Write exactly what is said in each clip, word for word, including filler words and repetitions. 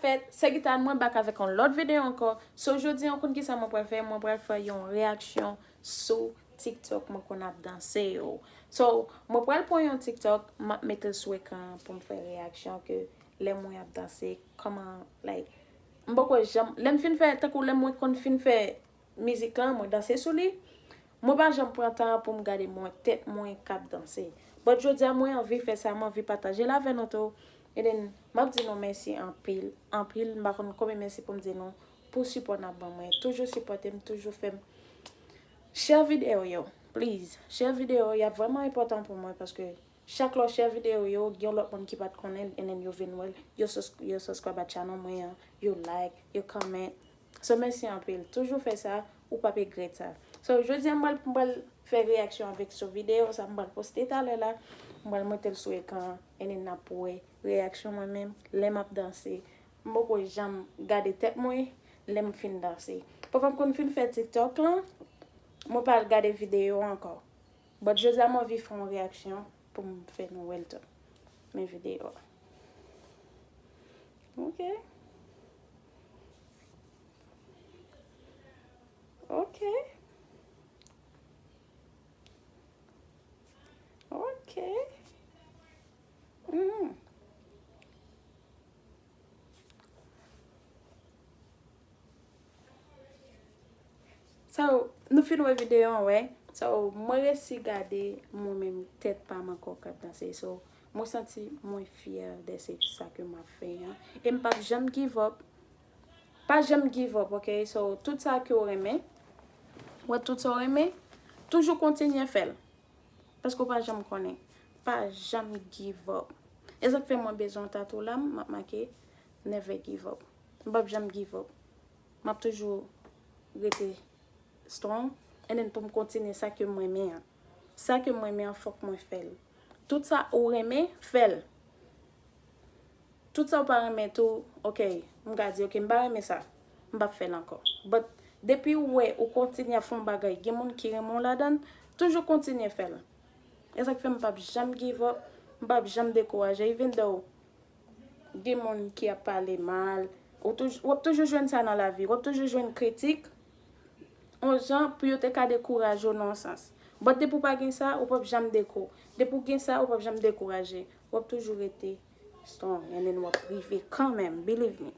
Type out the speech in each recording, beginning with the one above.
Fèt, se Gita, mwen back avèk yon lòt videyo ankò. So, jodi a, ou konn kisa mwen pral fè? Mwen pral fè yon reyaksyon sou TikTok mwen konn ap danse yo. So, mwen pral pran yon TikTok, m ap mete l sou ekran an pou m fè reyaksyon ke lè mwen ap danse, kòman, like, m poko janm, lè m fin fè, tankou lè mwen konn fin fè mizik lan, mwen danse sou li, mwen pa janm pran tan pou m gade mwen, tèt mwen k ap danse. But jodi a, mwen anvi fè sa, mwen anvi pataje l avè nou tou. And then, m ap di nou mèsi anpil, anpil. M pa konn konbyen mèsi pou m di nou pou sipò n ap ban mwen. Toujou sipòte m, toujou fè m share videyo yo. Please, share videyo, y ap vrèman enpòtan pou mwen paske chak lè w share videyo yo, gen lòt moun ki pa t konnen l, and then yo vin wè l, yo sus-, yo subscribe a channel mwen an, yo like, yo comment. So, mèsi anpil. Toujou fè sa, ou p ap egrèt sa. So, jodi a, m pral, m pral fè reyaksyon avèk sou videyo sa, m pral poste talè la. M pral mete l sou ekran an, and then n ap wè reyaksyon mwen menm lè m ap danse. M poko janm gade tèt mwen lè m fin danse. Pafwa m konn fin fè TikTok lan, mwen pa al gade videyo ankò. But jodi a, m anvi fè yon reyaksyon pou m fè nou wè l tou. Men videyo a. Ok. Ok. Ok. Mm. So, nou fin wè videyo an, wè. So, mwen resi gade mwen menm tèt pa m ankò k ap danse. So, mwen santi mwen fyè de se sa ke m ap fè an. E m p ap janm give up. Pa janm give up, ok? So, tout sa ke w renmen, w wè tout sa w renmen, toujou kontinye fè l. Paske w pa janm konnen. Pa janm give up. E sa k fè mwen bezwen yon tatou la, m ap make never give up. M p ap janm give up. M ap toujou rete strong. And then pou m kontinye sa ke m renmen an. Sa ke m renmen an, fòk mwen fè l. Tout sa ou renmen, fè l. Tout sa w pa renmen tou, ok, m ka di, ok, m pa renmen sa, m p ap fè l ankò. But, depi w wè ou kontinye ap fè yon bagay, gen moun ki renmen w ladan l, toujou kontinye fè l. E sa k fè m p ap janm give up, m p ap janm dekouraje, even though gen moun ki ap pale mal, ou touj-, w ap toujou jwenn sa nan lavi, w ap toujou jwenn kritik, yon jan pou yo te ka dekouraje w nan yon sans. But depi w pa gen sa, ou p ap janm deko-, depi w gen sa, ou p ap janm dekouraje. W ap toujou rete strong, and then w ap rive kanmenm, believe me.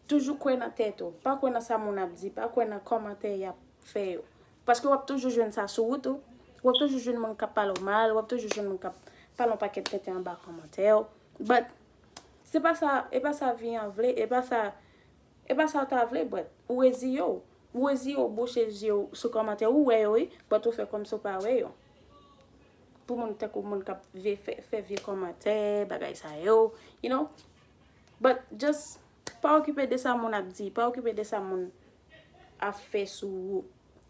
Toujou kwè nan tèt ou. Pa kwè nan sa moun ap di, pa kwè nan kòmantè y ap fè yo. Paske w ap toujou jwenn sa sou wout ou. W ap toujou jwenn moun k ap pale w mal, w ap toujou jwenn moun k ap pale yon pakèt tenten anba kòmantè w. But, se pa sa, e pa sa vi an vle, e pa sa, e pa sa w ta vle, but ou reziye w. Ou reziye w, bouche zye w sou kòmantè, ou wè yo, wi, but ou fè kòmsi w pa wè yo. Pou moun tankou moun k ap vye fè, fè vye kòmantè, bagay sa yo, you know. But just pa okipe de sa moun ap di, pa okipe de sa moun ap fè sou ou.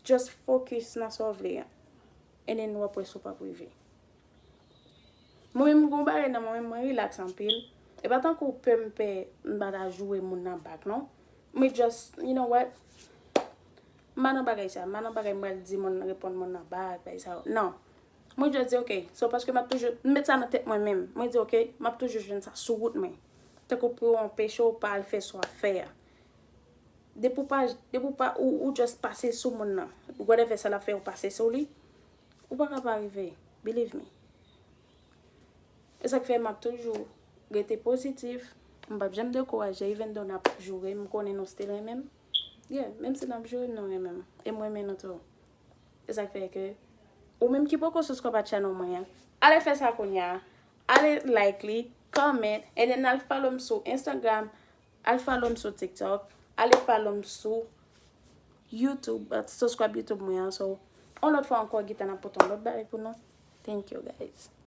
Just focus nan sa w vle an. And then w ap wè si w p ap rive. Mwen menm, gon bagay nan mwen menm, mwen relax anpil. E pa tankou pè m pè m pa ta joure moun nan back, non. Mwen just, you know what? M pa nan bagay sa. M pa nan bagay mwen al di moun, reponn moun nan back, bagay sa yo. Non. Mwen just di, ok. So, paske m ap toujou, m met sa nan tèt mwen menm. Mwen di, ok, m ap toujou jwenn sa sou wout mwen. Tankou pou yo anpeche w pa al fè sa w ap fè a. Depi w pa, depi w pa, ou, ou just pase sou moun nan. Whatever sa l ap fè, ou pase sou li. Ou pa ka pa rive. Believe me. E sa k fè m ap toujou rete pozitif. M p ap janm dekouraje, even though n ap joure, m konnen nou still renmen m. Yeah, menm si n ap joure, nou renmen m. E m renmen nou tou. E sa k fè ke ou menm ki poko subscribe a channel mwen an, ale fè sa kounye a. Ale like li, comment, and then al follow m sou Instagram, al follow m sou TikTok, ale follow m sou YouTube, uh, subscribe YouTube mwen an. So, yon lòt fwa ankò, Gita n ap pote yon lòt bagay pou nou. Thank you, guys.